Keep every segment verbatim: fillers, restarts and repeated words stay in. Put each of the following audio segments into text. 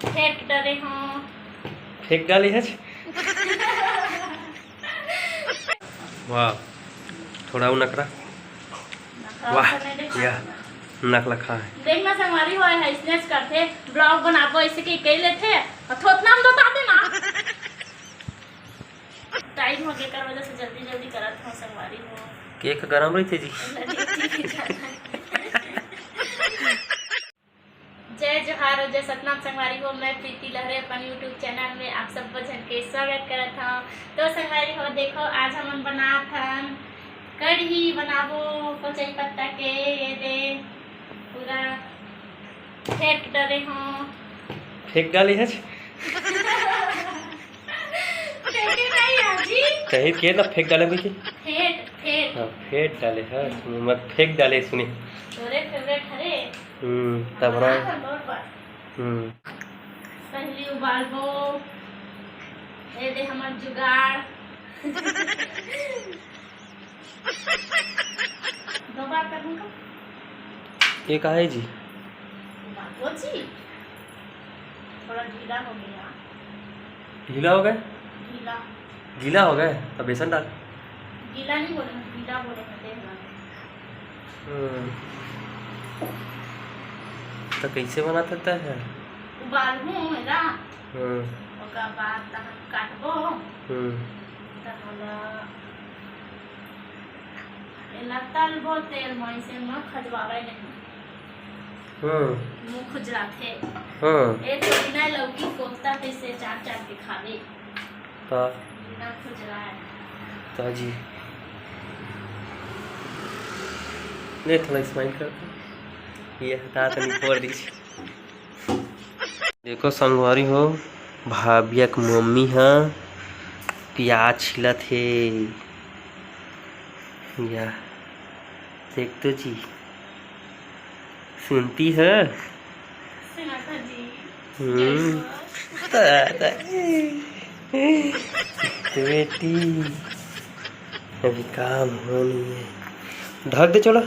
फेंक डरे हंव। फेंक डाले हच। वाह, थोड़ा अउ नखरा। नखरा वाह, तो नहीं दिखाना। या नखरा खा है। देख ना संगवारी हो, है इसने करथे, vlog बनाबो ऐसे के कह लेथे, और थोतना हम बता देना। टाइम हो गया कर वजह से जल्दी जल्दी करत हंव संगवारी हो। केक गरम रहिथे जी। जय जोहार और जय सतनाम संगवारी हो, मैं प्रीति लहरे अपन YouTube चैनल में आप सब झन के स्वागत करत हंव। तो संगवारी हो, देखो आज हमन बनात हन कढ़ी बनाबो कोचई पत्ता के। ये दे पूरा फेंक डरे हंव। फेंक डाले हच। फेंके नहीं आजी। कहीं के ना फेंक डाले भी के? फेंट, फेंट। हाँ, फेंट डाले हच। मैं फेंक डाले सुनी। तोरे favourite हरे। हम्म, तब ना। बना तो नोट पर। हम्म। पहली उबालबो। ये दे हमर जुगाड़। दो बार करूँगा। ये का है जी? बाबू जी, थोड़ा ढीला हो गया। ढीला हो गए? गीला। गीला हो गए? तो बेसन डाल। गीला नहीं बोले, गीला बोले हैं, देख लो। हम्म। तो कैसे बनाता है? उबालबो मेरा। हम्म। ओकर बाद तहन काटबो। हम्म। तहन एला तलबो तेल म, अइसे म खजवावय नहीं। हम्म। मुंह खुजलाथे। हम्म। ए तो बिना लौकी कोफ्ता तइसे चाट चाट के खाबे। त बिना खुजलाए। त जी। ले थोड़ा smile कर। ये हटा तो नहीं फोड़ दीजिए। देखो संगवारी हो, भाभिया के मम्मी ह प्याज छिलत हे। या देख तो जी, सुनती है। सुनाता जी। हम्म। जय हो। त, त, बेटी, अभी काम होनी है। ढक दे चलो।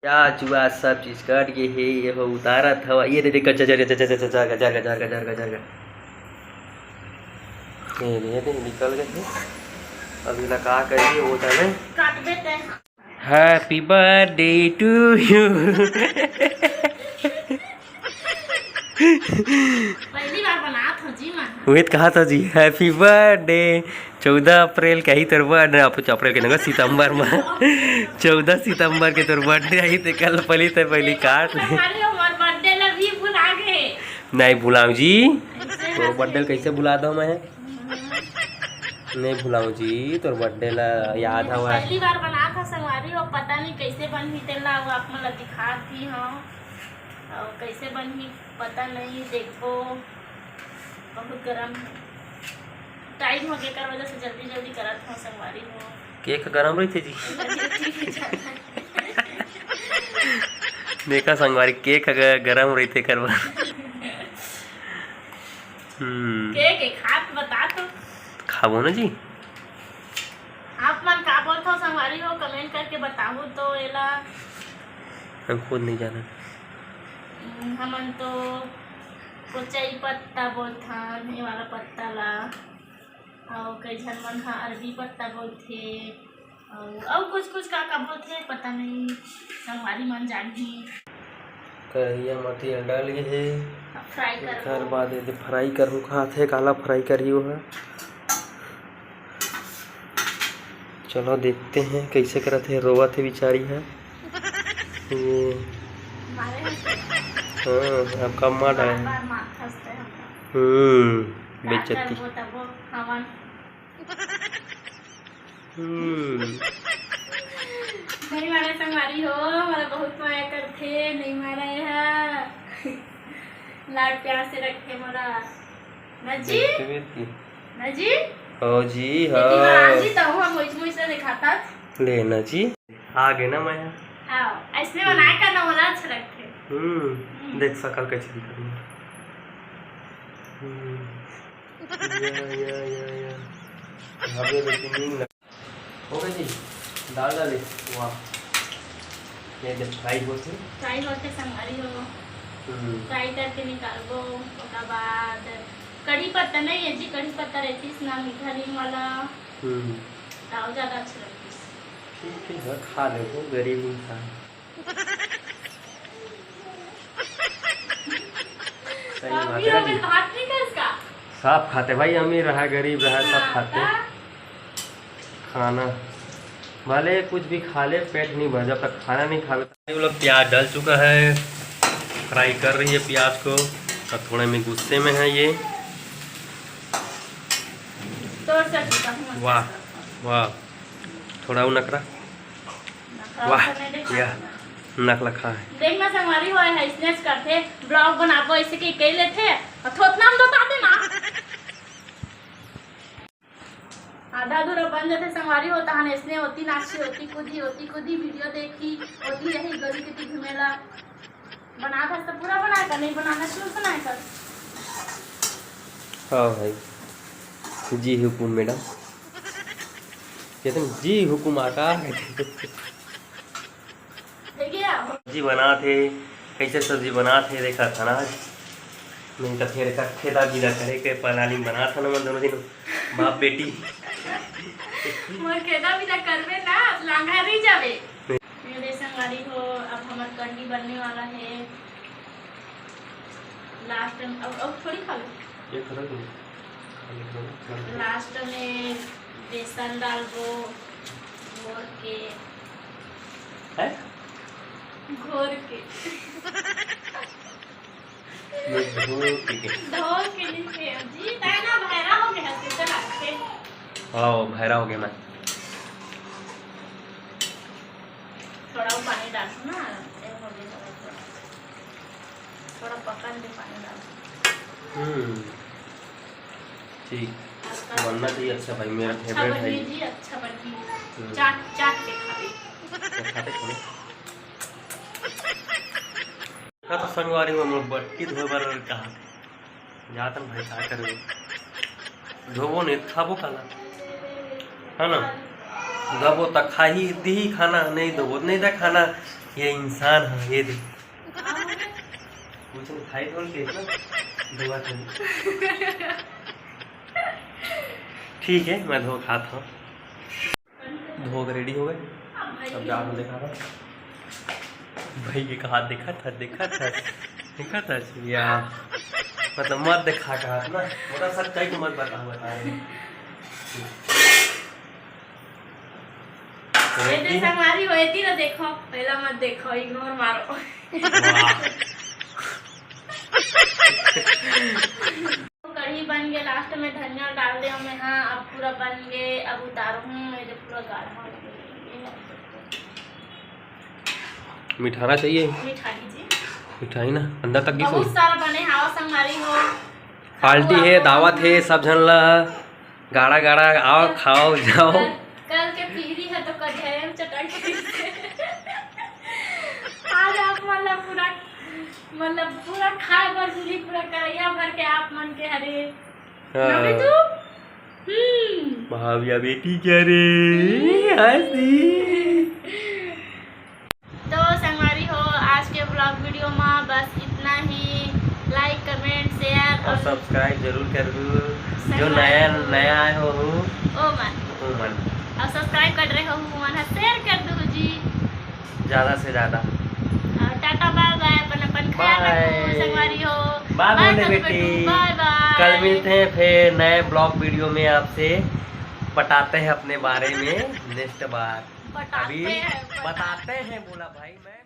प्याज उआज सब चीज कट गे हे, ये हो उतारत हवा। ये दे, दे, कच्चा जर, जर, जर, जर, जर, जर, जर, जर, जर, जर। ये दे, ये दे, निकल गए थे। अब इला का करिए, वो जाने। काटबे ते। Happy birthday to you। पहली बार बनात हो जी मैं। उहे तो कहा था जी, Happy birthday। चौदह अप्रैल के ही तोर बर्थडे, अप-, अप्रैल के नंगा, सितंबर में। चौदह सितंबर के तोर बर्थडे आई, ते कल पहली, ते पहली काट ले। अरे, हमार बर्थडे ला भी भुला गए। नहीं भुलाऊं जी, ऐसे तोर बात बर्थडे नहीं। कैसे भुला दो मैं? नहीं भुलाऊं जी, तोर बर्थडे ला याद हवा। पहली बार बनात हंव संगवारी हो, पता नहीं कैसे बनही, तेला वो आप मन ला दिखात भी हंव। और कैसे बनही पता नहीं, देखबो। बहुत गरम है। टाइम हो गया कर वजह से जल्दी जल्दी करत हंव संगवारी हो। केक गरम रहिथे जी। देखा संगवारी, केक ह ग-, गरम रहिथे करवा। हम्म। केक एक हाथ बता तो। खाबो ना जी। आप मन का बोलथव संगवारी हो, comment करके बताहू तो एला। हम खुद नहीं जानन। हम्म, हमन तो कोचई पत्ता बोलथन, ये वाला पत्ता ला, अउ कई झन मन ह अरबी पत्ता बोलथे, अउ, अउ कुछ कुछ का का बोलथे, पता नहीं, संगवारी मन जानही। करहिया म तेल डाल गे हे। अब fry करबो। एकर बाद एदे fry करहूँ, खात हे, काला fry करही ओहा। चलो देखते हैं कैसे करत हे, रोवत हे बेचारी ह। ये मारे हंसते हैं। हाँ, अब कब मार डाले? बार बार मार हंसते हैं हमको। हम्म, का बेइज्जती। करबो तबो हमन। हम्म। नहीं मारे संगवारी हो, मोला बहुत माया करथे, नहीं मारे ह। लाड प्यार से रखे मोला। ना जी? देखते भी थी। ना जी? हो जी, बेटी हो। महाराज जी, तहु हम मुइस मुइस से दिखाता। ले ना जी। आ गए ना माया। हाँ, ऐसने बनाए कर ना मोला अच्छा लगथे। हम्म, हम्म। देख सकल कैसे दिखत हे। हम्म। या, या, या, या। भाभी बेटी नींद लग-, हो गई जी, दाल डाले, वाह। ये देख, fry होत हे। Fry होत हे, संगवारी हो। हम्म। फ्राई करके निकालबो। ओकर बाद कढ़ी पत्ता नहीं है जी, कढ़ी पत्ता रहतीस ना, मीठा नीम वाला, हम्म। तो ज्यादा अच्छा लगतीस। ठीक है, खा लेबो, गरीब इंसान। सही बात है। अमीर हो गए, भात नहीं खाए इसका? सब खाते भाई, अमीर रहा, गरीब रहा, सब हाँ, खाते। हाँ। खाना भले कुछ भी खा ले, पेट नहीं भर जब तक खाना नहीं खावे। ये लोग प्याज डल चुका है, फ्राई कर रही है प्याज को। और थोड़ा में गुस्से में है ये। तोर सब्जी का हुआ। वाह, वाह, थोड़ा उ नखरा। नखरा वाह, तो नहीं देखा या ना। नखरा खा है। देख ना संगवारी हो, है इसने करथे, ब्लॉग बनाबो ऐसे के कह लेथे, और थोतना हम बता देना। आधा अधूरा बन जाथे संगवारी हो, तहन ऐसने ओती नाची, ओती कूदी, ओती कूदी, वीडियो देखी, ओती यही गली के घूमेला। बनात हस तो पूरा बनाए कर, नहीं बनाना शुरू बनाए कर। हाँ भाई, जी हुकुम मैडम, कहते हैं, "जी हुकुम आका।" सब्जी बनात हे, कैसे सब्जी बनात हे, देखा था ना आज। नहीं तो फिर का खेदा बिदा करे के प्लानिंग बनात था ना, मैं दोनों दिन बाप बेटी। मोर खेदा बिदा करबे ना, लांघा रही जावे। मेरे संगवारी हो, अब हमर कढ़ी बनने वाला है। लास्ट में अब, अब थोड़ी खा लो। ये खत्म हो गया। लास्ट में बेसन डालबो घोर के। है? घोर के। ये घोर के। घोर के नहीं थे। जी, ताई ना भैरा हो गया, सोचा रखे। हाँ, भैरा हो गया मैं। थोड़ा वो पानी डाल ना, ये हो गया थोड़ा, थोड़ा। थोड़ा पकन दे पानी डाल। हम्म, ठीक। हल्का बनना चाहिए अच्छा भाई, मेरा अच्छा फेवरेट है बननी ये। जी, अच्छा बननी। हम्म। चाट, चाट के खावे। क्या खाते खाने? का तो संगवारी में हम लोग बट्टी धोए बर कहा। जातन भाई, का करबे? धोबो नहीं, खाबो काला? है ना? धोबो त खाही, दिही खाना, नहीं धोबो त नहीं दे खाना। ये इंसान है, ये दे। कुछ नहीं खाई धो के ना, धोआ था। ठीक है, मैं धो खात हूँ। धो के रेडी हो गए। अब जाओ, देखा था भाई, ये कहा देखा था, देखा था, देखा था या मतलब मत देखा कहा ना, मतलब सच्चाई को मत बता, बता रहे हैं। ये तो संगवारी होती ना, देखो, पहला मत देखो, इग्नोर मारो। वाह। कढ़ी बन गए, लास्ट में धनिया डाल दे मैं। हाँ, अब पूरा बन गए, अब उतारूँ मैं, जब पूरा गाढ़ा हो गया। मिठाना चाहिए। मिठाई जी। मिठाई ना, अंदर तक की बहुत सुन। सारा बने, हावा संगवारी हो। पार्टी है, दावत है, सब झन ला। गाड़ा गाड़ा आओ, खाओ, जाओ। कल, कल के पीरी है तो कजहरे में चटक गई। आज आप मतलब पूरा, मतलब पूरा खाए बर मिली, पूरा कढ़ैया भर के आप मन के हरे। हाँ। ना बेटू? हम्म। भाविया बेटी क्या रे? हम्म। हंसी। तो संगवारी हो, आज के vlog video में बस इतना ही। Like, comment, share और और subscribe जरूर कर दू। जो नया, नया आए हो, हो ओ मन। ओ मन। और subscribe कर रहे हो, हो मन, share कर दू जी। ज्यादा से ज्यादा। और टाटा bye bye, अपन, अपन ख्याल रखो bye। संगवारी हो। Bye bye बोले कर दो बेटी। बेटू, bye bye। कल मिलते हैं फिर नए vlog video में आपसे। बताते हैं अपने बारे में next बार। बताते अभी हैं, बताते हैं बोला भाई मैं।